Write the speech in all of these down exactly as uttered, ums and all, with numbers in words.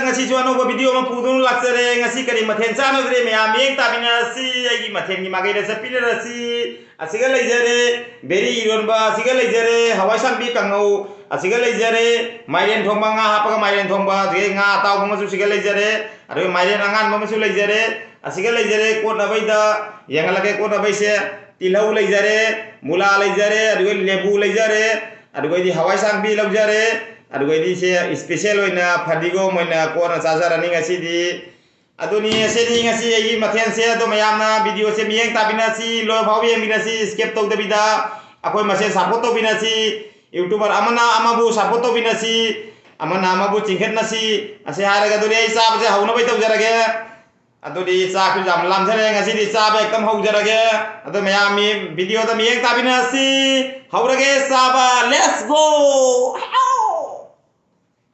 ꯉꯁꯤꯁꯨ ꯑꯅꯧꯕ video ꯑꯃ ꯄꯨꯗꯨꯅ ꯂꯥꯛꯆꯔꯦ꯫ ꯉꯁꯤ ꯀꯔꯤ ꯃꯊꯦꯜ ꯆꯥꯟꯅꯗ꯭ꯔꯦ? ꯃꯌꯥꯝ ꯃꯤꯠꯌꯦꯡ ꯇꯥꯃꯤꯟꯅꯔꯁꯤ, ꯑꯩꯒꯤ ꯃꯊꯦꯜꯒꯤ ꯃꯥꯏꯀꯩꯗ ꯆꯠꯃꯤꯟꯅꯔꯁꯤ꯫ ꯑꯁꯤꯒ ꯂꯩꯖꯔꯦ ꯕꯦꯔꯤ ꯏꯔꯣꯟꯕ, ꯑꯁꯤꯒ ꯂꯩꯖꯔꯦ ꯍꯋꯥꯏ ꯁꯥꯡꯕꯤ ꯀꯥꯡꯉꯧ, ꯑꯁꯤꯒ ꯂꯩꯖꯔꯦ ꯃꯥꯏꯔꯦꯟ ꯊꯣꯡꯕ, ꯉꯥ ꯍꯥꯞꯄꯒ ꯃꯥꯏꯔꯦꯟ ꯊꯣꯡꯕ, ꯑꯗꯒꯤ ꯉꯥ ꯑꯇꯥꯎꯕ ꯑꯃꯁꯨ ꯁꯤꯒ ꯂꯩꯖꯔꯦ, ꯑꯗꯨꯒ ꯃꯥꯏꯔꯦꯟ ꯑꯉꯥꯟꯕ ꯑꯃꯁꯨ ꯂꯩꯖꯔꯦ꯫ ꯑꯁꯤꯒ ꯂꯩꯖꯔꯦ ꯀꯣꯠꯅꯕꯩꯗ, ꯌꯦꯡꯍꯜꯂꯛꯀꯦ ꯀꯣꯠꯅꯕꯩꯁꯦ꯫ ꯇꯤꯜꯍꯧ ꯂꯩꯖꯔꯦ, ꯃꯨꯂꯥ ꯂꯩꯖꯔꯦ, ꯑꯗꯨꯒ ꯂꯦꯕꯨ ꯂꯩꯖꯔꯦ, ꯑꯗꯨꯒꯩꯗꯤ ꯍꯋꯥꯏ ꯁꯥꯡꯕꯤ ꯂꯧꯖꯔꯦ, ꯑꯗꯨꯒꯩꯗꯤ ꯁꯦ special ꯑꯣꯏꯅ ꯐꯗꯤꯒꯣꯝ ꯑꯣꯏꯅ ꯀꯣꯟꯅ ꯆꯥꯖꯔꯅꯤ ꯉꯁꯤꯗꯤ꯫ ꯑꯗꯨꯅꯤ, ꯑꯁꯤꯅꯤ ꯉꯁꯤ ꯑꯩꯒꯤ ꯃꯊꯦꯜꯁꯦ꯫ ꯑꯗꯣ ꯃꯌꯥꯝꯅ videoꯁꯦ ꯃꯤꯠꯌꯦꯡ ꯇꯥꯕꯤꯅꯁꯤ, ꯂꯣꯏ ꯐꯥꯎꯕ ꯌꯦꯡꯕꯤꯅꯁꯤ, skip ꯇꯧꯗꯕꯤꯗ꯫ ꯑꯩꯈꯣꯏ ꯃꯁꯦꯟ support ꯇꯧꯕꯤꯅꯁꯤ, YouTuber ꯑꯃꯅ ꯑꯃꯕꯨ support ꯇꯧꯕꯤꯅꯁꯤ, ꯑꯃꯅ ꯑꯃꯕꯨ ꯆꯤꯡꯈꯠꯅꯁꯤ꯫ ꯑꯁꯤ ꯍꯥꯏꯔꯒ ꯑꯗꯨꯗꯤ ꯑꯩ ꯆꯥꯕꯁꯦ ꯍꯧꯅꯕ ꯇꯧꯖꯔꯒꯦ꯫ ꯑꯗꯨꯗꯤ ꯆꯥꯛꯁꯨ ꯌꯥꯝ ꯂꯥꯝꯖꯔꯦ, ꯉꯁꯤꯗꯤ ꯆꯥꯕ ꯍꯦꯛꯇ ꯍꯧꯖꯔꯒꯦ꯫ ꯑꯗꯣ ꯃꯌꯥꯝ ꯃꯤ videoꯗ ꯃꯤꯠꯌꯦꯡ ꯇꯥꯕꯤꯅꯁꯤ꯫ ꯍꯧꯔꯒꯦ ꯆꯥꯕ, let's go!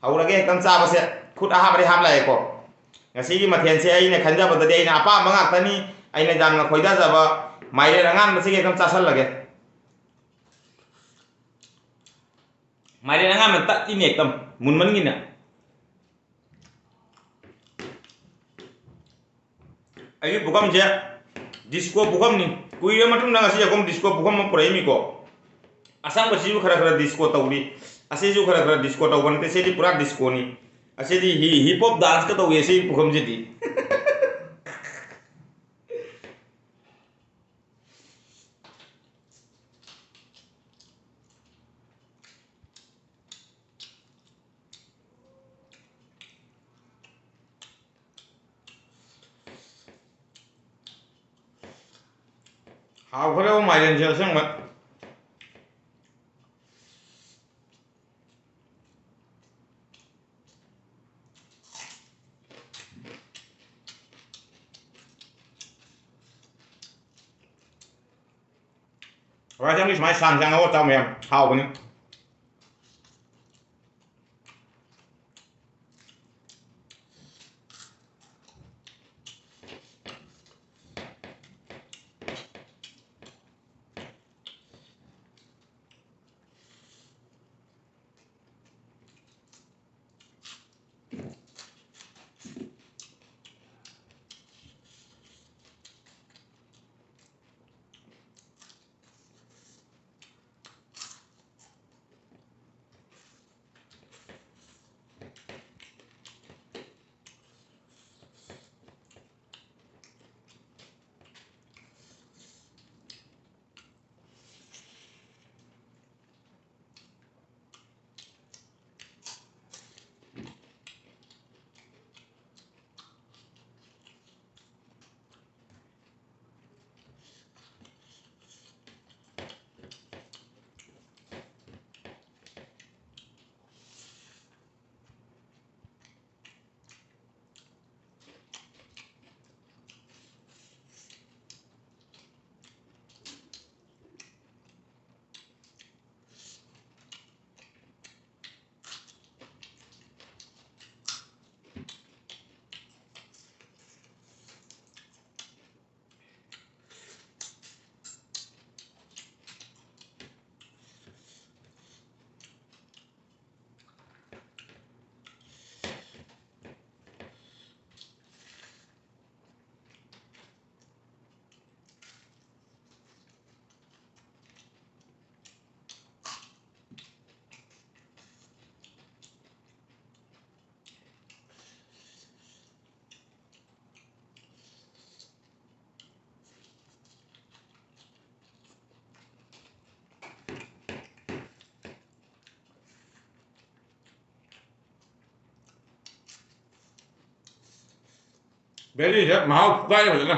ꯍꯧꯔꯒꯦ ꯍꯦꯛꯇ ꯆꯥꯕꯁꯦ꯫ ꯈꯨꯠ ꯑꯍꯥꯝꯕꯗꯤ ꯍꯥꯝ ꯂꯥꯛꯑꯦꯀꯣ꯫ ꯉꯁꯤꯒꯤ ꯃꯊꯦꯜꯁꯦ ꯑꯩꯅ ꯈꯟꯖꯕꯗꯗꯤ ꯑꯩꯅ ꯑꯄꯥꯝꯕ ꯉꯥꯛꯇꯅꯤ꯫ ꯑꯩꯅ ꯌꯥꯝꯅ ꯈꯣꯏꯗꯥꯖꯕ ꯃꯥꯏꯔꯦꯟ ꯑꯉꯥꯟꯕꯁꯤꯒ ꯍꯦꯛꯇ ꯆꯥꯁꯜꯂꯒꯦ꯫ ꯃꯥꯏꯔꯦꯟ ꯑꯉꯥꯟꯕ ꯇꯠꯂꯤꯅꯦ ꯍꯦꯛꯇ ꯃꯨꯟꯃꯟꯒꯤꯅ꯫ ꯑꯩꯒꯤ ꯄꯨꯈꯝꯁꯦ disco ꯄꯨꯈꯝꯅꯤ꯫ ꯀꯨꯏꯔ ꯃꯇꯨꯡꯗ ꯉꯁꯤ ꯑꯩꯈꯣꯏ disco ꯄꯨꯈꯝ ꯑꯃ ꯄꯨꯔꯛꯏꯃꯤꯀꯣ꯫ ꯑꯁꯪꯕꯁꯤꯁꯨ ꯈꯔ ꯈꯔ disco ꯇꯧꯔꯤ꯫ ꯑꯁꯤꯁꯨ ꯈꯔ ꯈꯔ disco ꯇꯧꯕ ꯅꯠꯇꯦ, ꯁꯤꯗꯤ ꯄꯨꯔꯥ discoꯅꯤ꯫ ꯑꯁꯤꯗꯤ ꯍꯤ-, hip hop danceꯀ ꯇꯧꯏ ꯁꯤ ꯄꯨꯈꯝꯁꯤꯗꯤ꯫ ꯍꯥꯎꯈ꯭ꯔꯦꯕ ꯃꯥꯏꯔꯦꯟꯁꯦ ꯑꯁꯦꯡꯕ꯫ ꯍꯋꯥꯏ ꯆꯪꯕꯤ ꯁꯨꯃꯥꯏꯅ ꯁꯥꯡ ꯁꯥꯡ ꯉꯧꯔ ꯆꯥꯎ ꯃꯌꯥꯝ ꯍꯥꯎꯕꯅꯤ꯫ ꯕꯦꯔꯤꯁꯦ ꯃꯍꯥꯎ ꯀꯥꯏ ꯐꯖꯅ꯫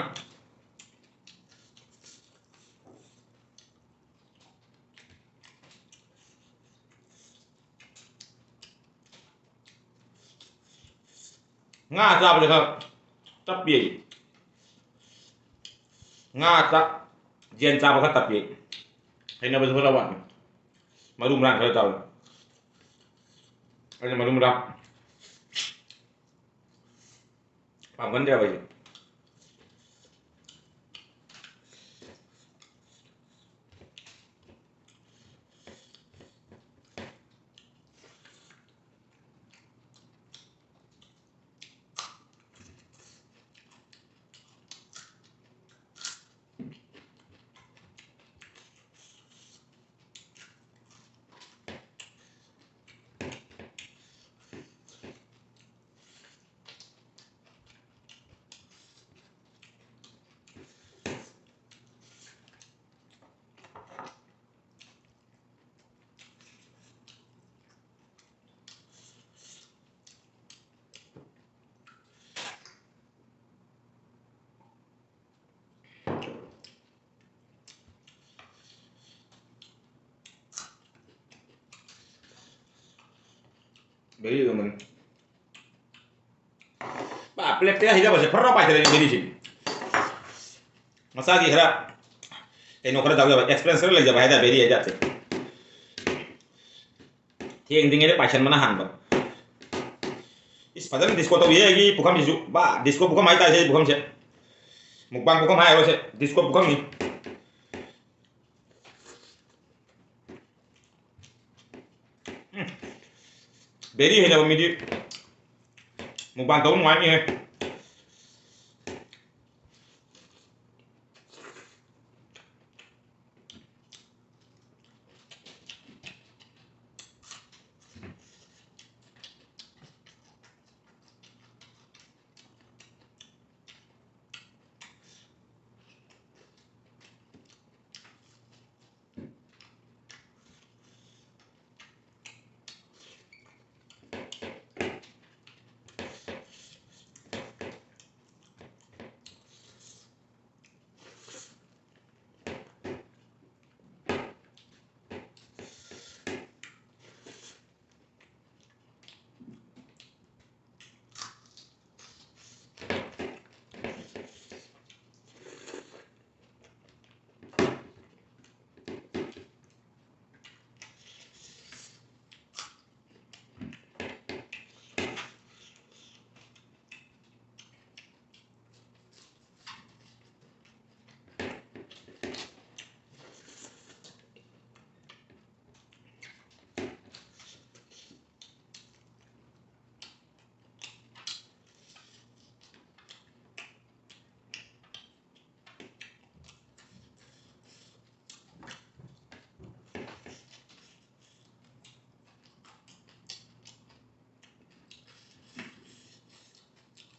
ꯉꯥ ꯆꯥꯕꯁꯦ ꯈꯔ ꯇꯞꯄꯤ ꯑꯩ꯫ ꯉꯥ ꯆꯥ-, ꯌꯦꯟ ꯆꯥꯕ ꯈꯔ ꯇꯞꯄꯤ ꯑꯩ꯫ ꯍꯩꯅꯕꯁꯨ ꯈꯔ ꯋꯥꯠꯂꯤ꯫ ꯃꯔꯨ ꯃꯔꯥꯡ ꯈꯔ ꯆꯥꯕ꯫ ꯑꯩꯅ ꯃꯔꯨ ꯃꯔꯥꯡ ꯄꯥꯝꯒꯟꯗꯦꯕ ꯑꯩꯁꯦ꯫ ꯕꯦꯔꯤ ꯑꯗꯨꯝ ꯄꯨꯔꯥ ꯄ꯭ꯂꯦꯠ ꯄ꯭ꯂꯦꯠ ꯍꯩꯖꯕꯁꯦ ꯐꯔ ꯄꯥꯏꯊꯔꯛꯏ ꯕꯦꯔꯤꯁꯦ꯫ ꯃꯁꯥꯒꯤ ꯈꯔ ꯀꯩꯅꯣ ꯈꯔ ꯇꯧꯖꯕ, ꯑꯦꯛꯁꯄꯤꯔꯦꯟꯁ ꯈꯔ ꯂꯩꯖꯕ ꯍꯥꯏꯇꯥꯔꯦ ꯕꯦꯔꯤ ꯍꯥꯏꯖꯕꯁꯦ꯫ ꯊꯦꯡꯗ꯭ꯔꯤꯉꯩꯗ ꯄꯥꯏꯁꯟꯕꯅ ꯍꯥꯟꯕ꯫ ꯏꯁ, ꯐꯖꯅ ꯗꯤꯁꯀꯣ ꯇꯧꯏꯍꯦ ꯑꯩꯒꯤ ꯄꯨꯈꯝꯁꯤꯁꯨ꯫ ꯕꯥ, ꯗꯤꯁꯀꯣ ꯄꯨꯈꯝ ꯍꯥꯏꯇꯥꯔꯦ ꯁꯤ ꯄꯨꯈꯝꯁꯦ꯫ ꯃꯨꯛꯕꯥꯡ ꯄꯨꯈꯝ ꯍꯥꯏꯔꯣꯁꯦ, ꯗꯤꯁꯀꯣ ꯄꯨꯈꯝꯅꯤ꯫ ꯎꯝ꯫ ꯕꯦꯔꯤ ꯍꯩꯅꯕ ꯃꯤꯗꯤ ꯃꯨꯛꯕꯥꯡ ꯇꯧꯕ ꯅꯨꯡꯉꯥꯏꯅꯤꯍꯦ꯫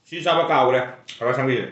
ꯁꯤ ꯆꯥꯕ ꯀꯥꯎꯈ꯭ꯔꯦ꯫ ꯈꯔ ꯁꯪꯕꯤꯌꯨ꯫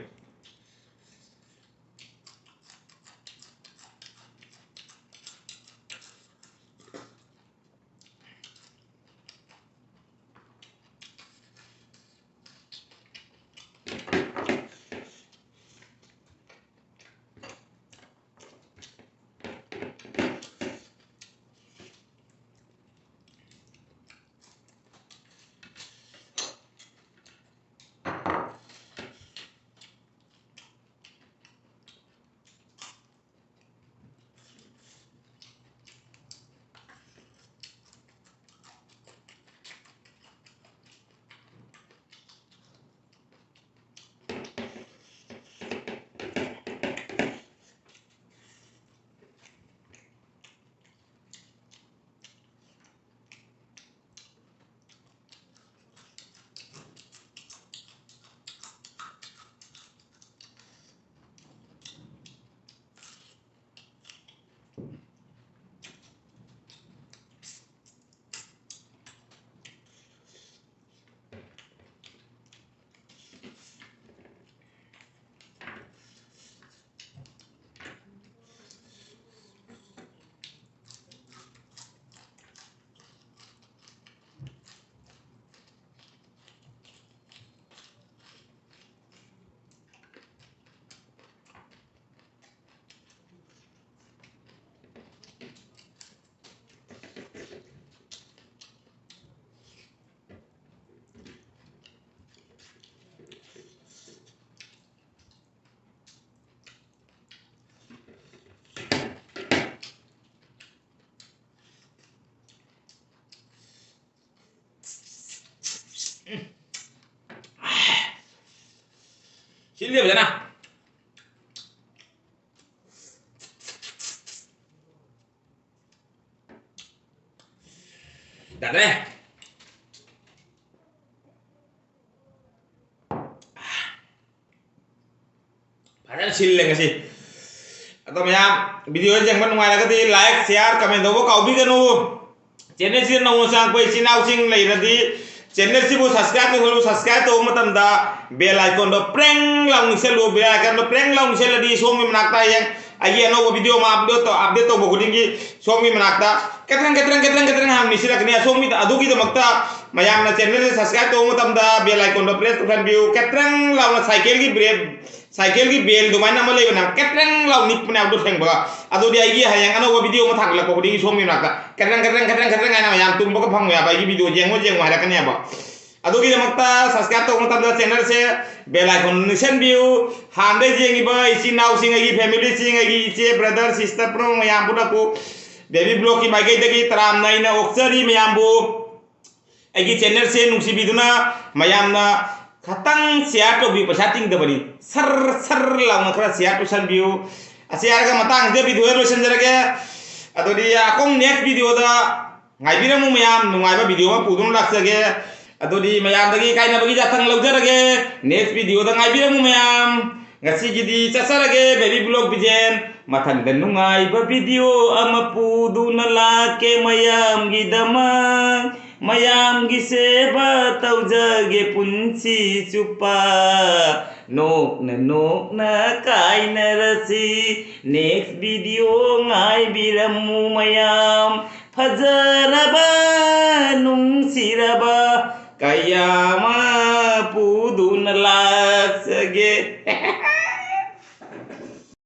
ꯁꯤꯜꯂꯦ ꯐꯖꯅ꯫ ꯌꯥꯗ꯭ꯔꯦ꯫ ꯐꯖꯅ ꯁꯤꯜꯂꯦ ꯉꯁꯤ꯫ ꯑꯗꯣ ꯃꯌꯥꯝ, video ꯌꯦꯡꯕ ꯅꯨꯡꯉꯥꯏꯔꯒꯗꯤ like, share, comment ꯇꯧꯕ ꯀꯥꯎꯕꯤꯒꯅꯨ꯫ Channel ꯁꯤꯗ ꯅꯧꯅ ꯆꯪꯉꯛꯄ ꯏꯆꯤꯟ ꯏꯅꯥꯎꯁꯤꯡ ꯂꯩꯔꯗꯤ Channel ꯁꯤꯕꯨ subscribe ꯇꯧꯁꯜꯂꯨ꯫ Subscribe ꯇꯧꯕ ꯃꯇꯝꯗ bell icon ꯗꯣ ꯄ꯭ꯔꯦꯡ ꯂꯥꯎ ꯅꯤꯛꯁꯜꯂꯨ꯫ Bell icon ꯗꯣ ꯄ꯭ꯔꯦꯡ ꯂꯥꯎ ꯅꯤꯛꯁꯜꯂꯗꯤ ꯁꯣꯝꯒꯤ ꯃꯅꯥꯛꯇ ꯍꯌꯦꯡ ꯑꯩꯒꯤ ꯑꯅꯧꯕ video ꯑꯃ upload ꯇꯧ-, update ꯇꯧꯕ ꯈꯨꯗꯤꯡꯒꯤ ꯁꯣꯝꯒꯤ ꯃꯅꯥꯛꯇ ꯀꯦꯇ꯭ꯔꯪ, ꯀꯦꯇ꯭ꯔꯪ, ꯀꯦꯇ꯭ꯔꯪ, ꯀꯦꯇ꯭ꯔꯪ ꯍꯥꯏꯅ ꯅꯤꯛꯁꯤꯜꯂꯛꯀꯅꯤ꯫ ꯑꯁꯣꯝꯒꯤꯗ, ꯑꯗꯨꯒꯤꯗꯃꯛꯇ ꯃꯌꯥꯝꯅ channel ꯁꯦ subscribe ꯇꯧꯕ ꯃꯇꯝꯗ bell icon ꯗꯣ press ꯇꯧꯁꯟꯕꯤꯌꯨ꯫ ꯀꯦꯇ꯭ꯔꯪ ꯂꯥꯎꯅ cycle ꯒꯤ brake, cycle ꯒꯤ bell ꯑꯗꯨꯃꯥꯏꯅ ꯑꯃ ꯂꯩꯕꯅꯦ, ꯀꯦꯇ꯭ꯔꯪ ꯂꯥꯎ ꯅꯤꯛꯄꯅꯦ ꯑꯗꯨ ꯊꯦꯡꯕꯒ꯫ ꯑꯗꯨꯗꯤ ꯑꯩꯒꯤ ꯍꯌꯦꯡ ꯑꯅꯧꯕ video ꯑꯃ ꯊꯥꯒꯠꯂꯛꯄ ꯈꯨꯗꯤꯡꯒꯤ ꯁꯣꯝꯒꯤ ꯃꯅꯥꯛꯇ ꯀꯦꯇ꯭ꯔꯪ, ꯀꯦꯇ꯭ꯔꯪ, ꯀꯦꯇ꯭ꯔꯪ, ꯀꯦꯇ꯭ꯔꯪ ꯍꯥꯏꯅ ꯃꯌꯥꯝ ꯇꯨꯝꯕꯒ ꯐꯪꯉꯣꯏ ꯍꯥꯏꯕ꯫ ꯑꯩꯒꯤ video ꯌꯦꯡꯉꯣ, ꯌꯦꯡꯉꯣ ꯍꯥꯏꯔꯛꯀꯅꯦꯕ꯫ ꯑꯗꯨꯒꯤꯗꯃꯛꯇ subscribe ꯇꯧꯕ ꯃꯇꯝꯗ channel ꯁꯦ bell icon ꯅꯤꯛꯁꯟꯕꯤꯌꯨ꯫ ꯍꯥꯟꯅꯗꯩ ꯌꯦꯡꯉꯤꯕ ꯏꯆꯤꯟ ꯏꯅꯥꯎꯁꯤꯡ, ꯑꯩꯒꯤ family ꯁꯤꯡ, ꯑꯩꯒꯤ ꯏꯆꯦ, brother, sister ꯄꯨꯝꯅꯃꯛ ꯃꯌꯥꯝ ꯄꯨꯝꯅꯃꯛꯄꯨ Baby Vlog ꯀꯤ ꯃꯥꯏꯀꯩꯗꯒꯤ ꯇꯔꯥꯝꯅ ꯑꯩꯅ ꯑꯣꯛꯆꯔꯤ ꯃꯌꯥꯝꯕꯨ꯫ ꯑꯩꯒꯤ channel ꯁꯦ ꯅꯨꯡꯁꯤꯕꯤꯗꯨꯅ ꯃꯌꯥꯝꯅ ꯈꯇꯪ share ꯇꯧꯕꯤꯌꯨ, ꯄꯩꯁꯥ ꯇꯤꯡꯗꯕꯅꯤ꯫ ꯁꯔ ꯁꯔ ꯂꯥꯎꯅ ꯈꯔ share ꯇꯧꯁꯟꯕꯤꯌꯨ꯫ ꯑꯁꯤ ꯍꯥꯏꯔꯒ ꯃꯇꯥꯡꯁꯤꯗ video ꯂꯣꯏꯁꯤꯟꯖꯔꯒꯦ꯫ ꯑꯗꯨꯗꯤ ꯑꯩꯈꯣꯏ next video ꯗ ꯉꯥꯏꯕꯤꯔꯝꯃꯨ ꯃꯌꯥꯝ, ꯅꯨꯡꯉꯥꯏꯕ video ꯑꯃ ꯄꯨꯗꯨꯅ ꯂꯥꯛꯆꯒꯦ꯫ ꯑꯗꯨꯗꯤ ꯃꯌꯥꯝꯗꯒꯤ ꯀꯥꯏꯅꯕꯒꯤ ꯌꯥꯊꯪ ꯂꯧꯖꯔꯒꯦ꯫ Next video ꯗ ꯉꯥꯏꯕꯤꯔꯝꯃꯨ ꯃꯌꯥꯝ꯫ ꯉꯁꯤꯒꯤꯗꯤ ꯆꯠꯆꯔꯒꯦ, Baby Vlog ꯕꯤꯖꯦꯟ꯫ ꯃꯊꯪꯗ ꯅꯨꯡꯉꯥꯏꯕ video ꯑꯃ ꯄꯨꯗꯨꯅ ꯂꯥꯛꯀꯦ ꯃꯌꯥꯝꯒꯤꯗꯃꯛ꯫ ꯃꯌꯥꯝꯒꯤ ꯁꯦꯕ ꯇꯧꯖꯒꯦ ꯄꯨꯟꯁꯤ ꯆꯨꯞꯄ꯫ ꯅꯣꯛꯅ ꯅꯣꯛꯅ ꯀꯥꯏꯅꯔꯁꯤ꯫ Next video ꯉꯥꯏꯕꯤꯔꯝꯃꯨ ꯃꯌꯥꯝ꯫ ꯐꯖꯔꯕ, ꯅꯨꯡꯁꯤꯔꯕ ꯀꯌꯥ